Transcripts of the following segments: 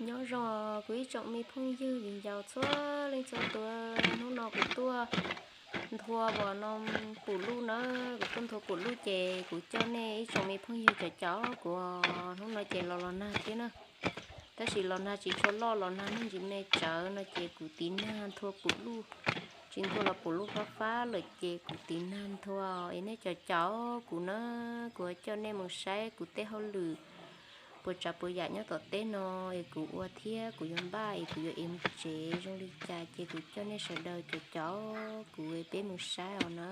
Nyob zoo kuv ib tsoom me phooj ywg viv ncaus txhua leej txhua tus, hnub no kuv tuaj nthua pom no pum luj na, kuv tuaj nthua pum luj ces kuv coj nej ib tsoom me phooj ywg cov caum kuv, hnub no ces los los nag thiab na. Tab sis los nag tsis tshua loj, los nag me ntsis me tsawv no ces kuv tiv nag nthua pum luj, tsis nthua los pum luj fab fab lawm ces kuv tiv nag nthua es nej cov caum kuv na, kuv coj nej mus saib kuv tej hauj lwm puas tsav puas yam nyob tom teb no es kuv ua thiab kuv yuav npaj es kuv yuav ev mus tsev zoo li cas ces kuv coj nej sawv daws cov caum kuv peb mus saib os na.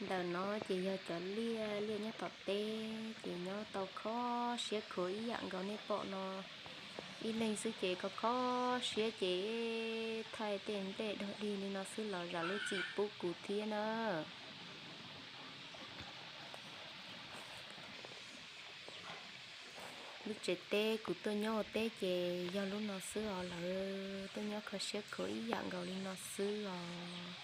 Ntawm no ces yog cov liaj, liaj nyob tom teb ces nyob tau kho siab khuav ib yam nkaus nej pom no. Ib leeg xwb ces kho kho siab ces thaij tej nplej dog dig li no xwb los zam lub txim pub kuv thiab na. Lub tsev teb kuv tuaj nyob ua teb ces yog lub no xwb os, lawv tuaj nyob kho siab khuav ib yam nkaus li no xwb os.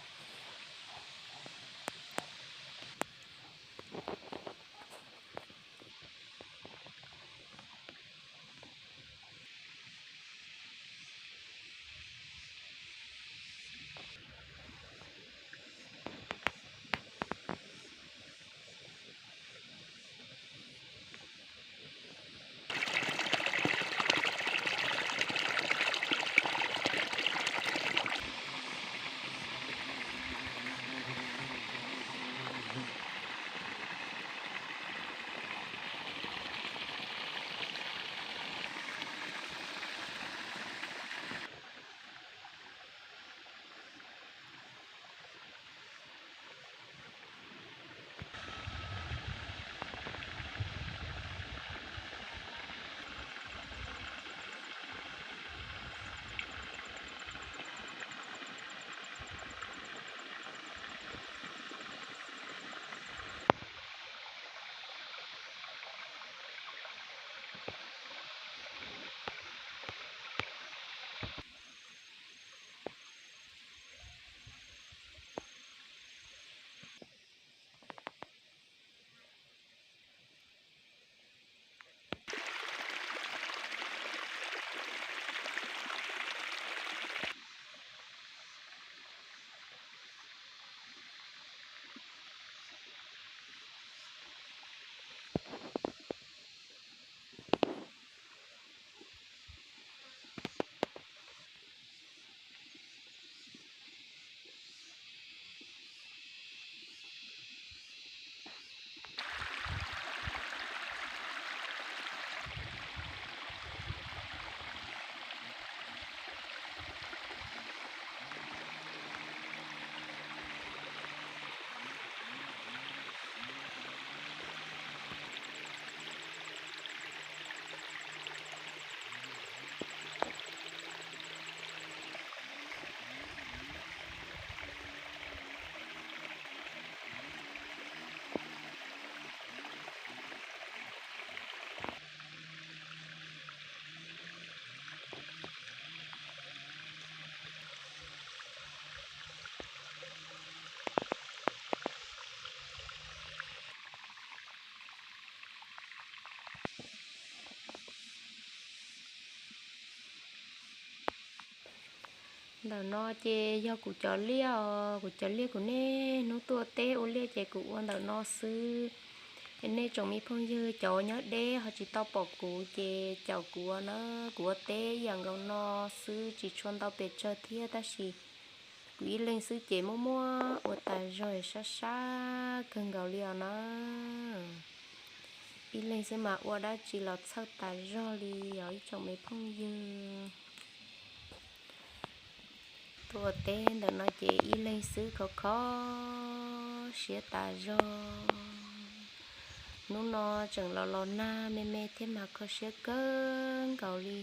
Ntawm no ces yog kuv cov liaj os, kuv cov liaj kuv niaj hnub tuaj teb ua liaj ces kuv ua ntawm no xwb. Es nej tsoom me phooj ywg cov nyob deb ho tsis tau pom kuv ces caum kuv ua na, kuv ua teb ib yam nkaus no xwb tsis tshua ntau pes tsawg thiab tab sis kuv ib leeg xwb ces muaj muab ua tas zog sab sab kawg nkaus li os na. Ib leeg xwb mas ua dab tsi los txhawj tas zog li os ib tsoom me phooj ywg. Tuaj ua teb ntawm no ces ib leeg xwb khov kho siab tas zog. Hnub no tseem los los nag me me thiab mas kho siab kawg nkaus li.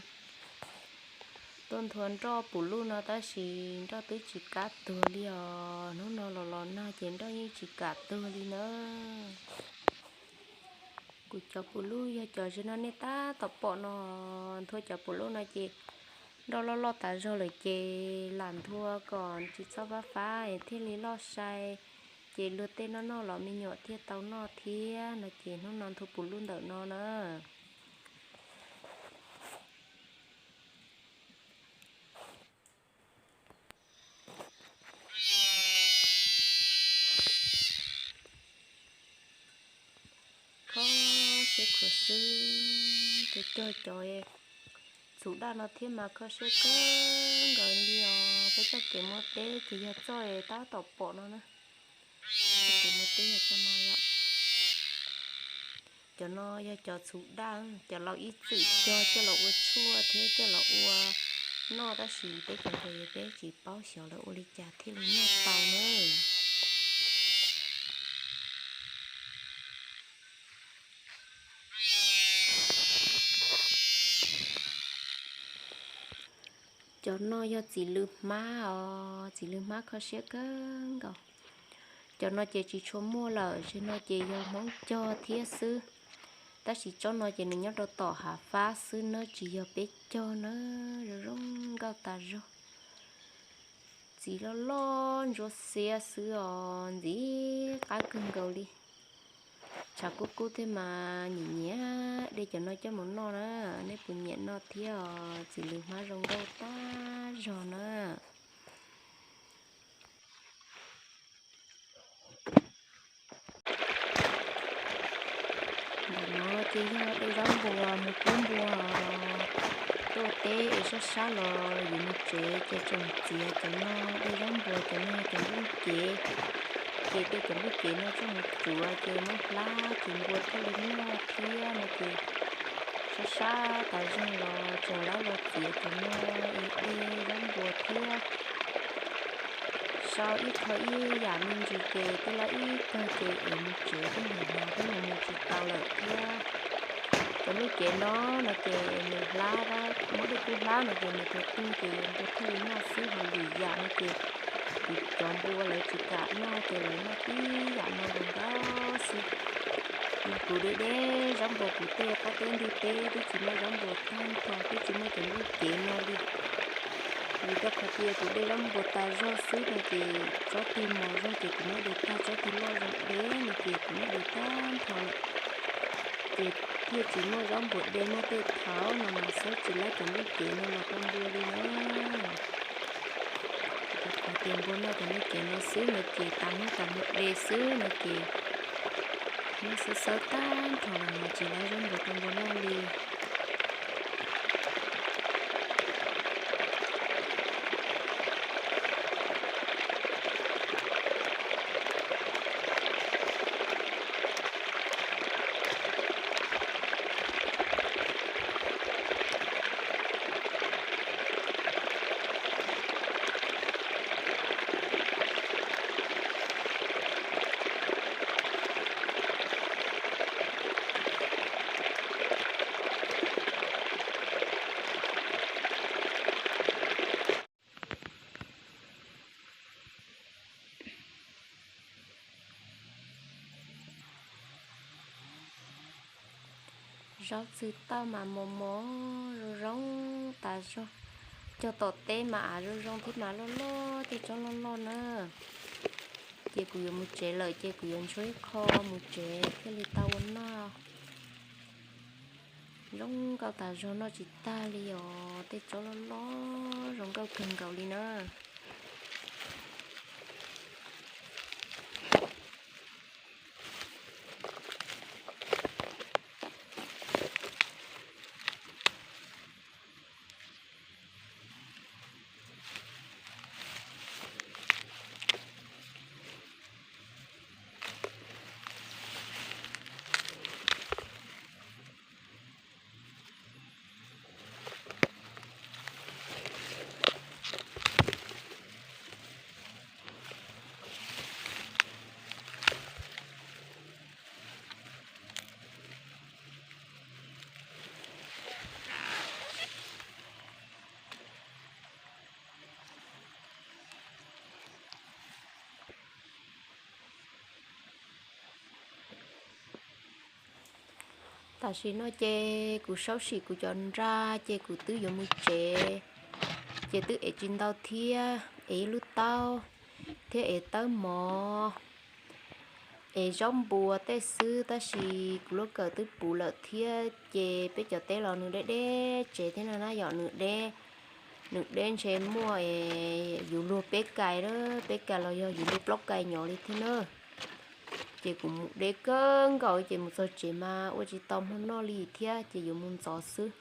Tuaj nthua nroj pum luj no tab sis nroj twb tsis kam tuag li os. Hnub no los los nag ces nroj yeej tsis kam tuag li na. Kuv cov pum luj yog cov ze no nej tab tom pom no, nthua cov pum luj no ces Nroj loj loj tas zog lawm ces lam nthua kom tsis txhob fab fab thiaj li loj sai, ces luag tej noj noj los me nyuam thiaj tau noj thiab no ces hnub no nthua puv lub ntawm no na. Kho siab khuav xwb, cog cov txhuv daj no thiab mas kho siab kawg nkaus li os. Peb txoj kev muaj teb ces yog txoj tab tom pom no na. Txoj kev muaj teb yog txoj no yom. Cov no yog cov txhuv daj, cov laus ib txwm cog coj los ua tshuaj thiab coj los ua noj tab sis peb cov ntawd peb tsis paub xyov lawv ua li cas thiaj li noj tau na. Cov no yog txiv lws hmab os, txiv lws hmab kho siab kawg nkaus. Cov no ces tsis tshua muaj lawm, tsev no ces yog Hmoob cog thiab xwb. Tab sis tsob no ces nws nyob rau tom hav fab xwb na, tsis yog peb cog na. Zoo zoo nkauj tas zog. Txiv loj loj ntsuab xiab xwb os, ntxim qab kawg nkaus li. Tshav kub kub thiab mas nyiam nyiam de cov no coj mus noj na. Nej puas nyiam noj thiab os? Txiv lws hmab zoo nkauj tag zog na. Ntawm no ces yog de zaub npua mus pub npua. Tuaj teb es sab sab los yuav mus tsev ces tseem txiav cov no, de zaub npua cov no cov nplooj cev. Ces de cov nplooj cev no coj mus tsuav ces muab hlab ces npua thiaj li noj thiab no ces sab sab tas zog los tseem lab los txiav cov no es de zaub npua thiab. Sau ib qho ib yam me ntsis ces twb lab ib tag ces es mus tsev thiab, hnov thiab mus mus tsis tau lawm thiab. Cov nplooj cev no no ces nws hlab, muab dej kub hlab no ces nws tug tug ces npua thiaj li noj xwb, ho lwm yam no ces kuv cov npua lawv tsis kam noj ces lawv noj tib yam no zoo nkauj xwb. Mas kuv de de zaub npua, kuv tej qab teb ntig teb twb tsis muaj zaub npua tag nrho, twb tsis muaj cov nplooj cev no li. Vim rau qhov tias kuv de zaub npua tas zog xwb no ces tsob twg mos zog ces kuv muab de tag, tsob twg loj zoo deb no ces kuv muab de tag nrho lawm. Ces thiaj tsis muaj zaub npua de, muaj tej thaum no mas xawb tsis lab cov nplooj cev no los rau npua li na. Rau qhov tias npua noj cov nplooj cev no xwb no ces tas hnub tas hmo de xwb no ces muab xawb xawb tag nrho los mas tsis lab zaub npua rau npua noj li. Zaub txwg tauj mas mos mos zoo zoo tas zog. Cog tom teb mas av zoo zoo thiab mas loj loj, tej tsob loj loj na. Ces kuv yuav mus tsev lawm ces kuv yuav ntshua ib qho mus tsev thiaj li tau ua noj. Zoo nkauj tas zog, noj tsis tag li os, tej tsob loj loj zoo nkauj kawg nkaus li na. Tam sim no ces kuv saub sim kuv cov nra ces kuv twb yuav mus tsev. Ces twb ev tsis ntau thiab, ev ib lub taub thiab ev tawb mov, ev zaub npua tej xwb, tab sis kuv lub kawm twb puv lawm thiab ces peb cov teb los nws deb deb tsev thiab no na yom, nws deb, nws deb ntshe muaj yus luag peb kais, peb kais los yog yus luag plaub kais nyom li thiab na. Ces kuv mus de kawg nkaus ces mus txog tsev mas ua tsis tau hmo noj li thiab ces yuav mus ntxov xwb.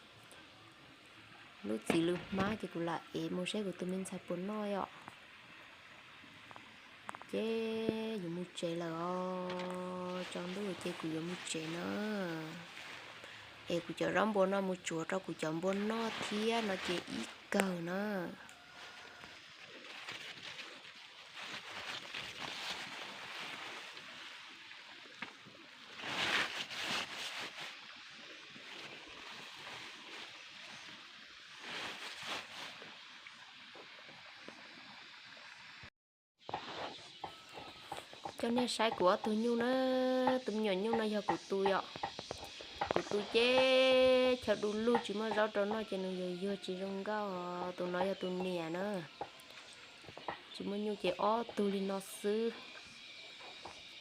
Lub txiv lws hmab ces kuv lam ev mus saib kuv tus me ntxhais puas noj yom. Ces yuav mus tsev lawm os, tsaus ntuj ces kuv yuav mus tsev na. Es kuv cov zaub npua no mus tsuav rau kuv cov npua noj thiab no ces ib kawg na. Coj nej saib kuv ob tug nyuj na, tus me nyuam nyuj no yog kuv tus yom. Kuv tus ces chaw du lug tsis muaj zaub rau noj ces nws yuag yuag tsis zoo nkauj. Tus no yog tus niam na. Tsis muaj nyuj ces ob tug li no xwb.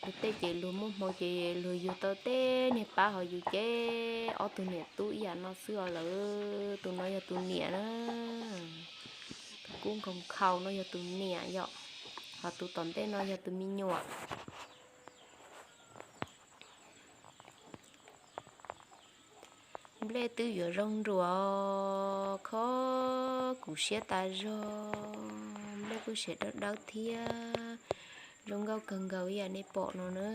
Luag tej ces luag muaj hmoo ces luag yuag tau tej niag pab ho yus ces ob tug niam tub ib yam no xwb os lawm. Tus no yog tus niam na. Tus kub nkhaus nkhaus no yog tus niam yom, ho tus tom ntej no yog tus me nyuam. Nplej twb yuav zoo nruas, kho kuv siab tas zog. Nplej kuj siav dawb dawb thiab, zoo nkauj kawg nkaus ib yam nej pom no na.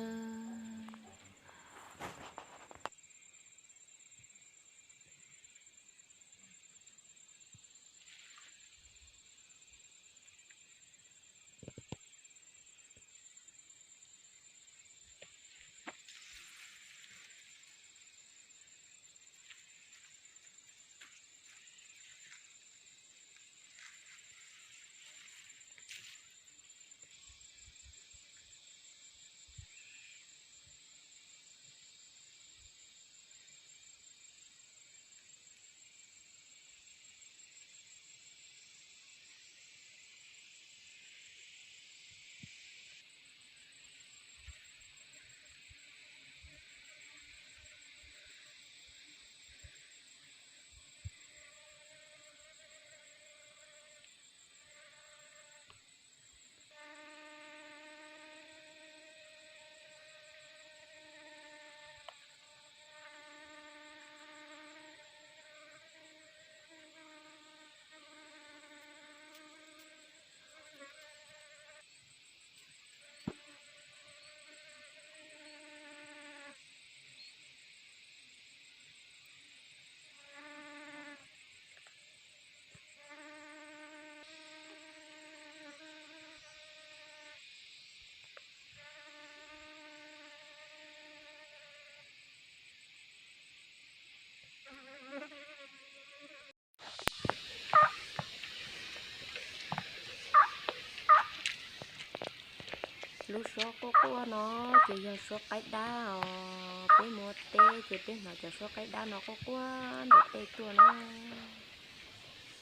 Lub suab quaj quaj no ces yog suab qaib dab os. Peb mus ua teb ces peb hnov cov suab qaib dab no quaj quaj ntawm tej tuaj na.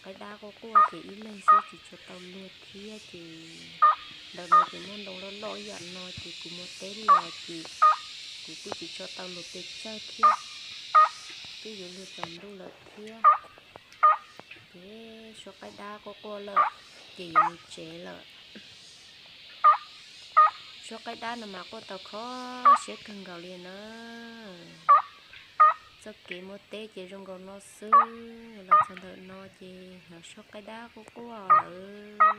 Qaib dab quaj quaj ces ib leeg xwb tsis tshua tau luag thiab ces ntawm no ces muaj ntoo loj loj ib yam no ces kuv mus teb los ces kuv kuj tsis tshua tau luag pes tsawg thiab, twb yuav luag tsaus ntuj lawm thiab. Ces suab qaib dab quaj quaj lawm ces yuav mus tsev lawm. Suab qaib dab no mas quaj tau kho siab kawg nkaus li na. Txoj kev mus teb ces zoo nkaus no xwb, los txog ntawm no ces hnov suab qaib dab quaj quaj lawm.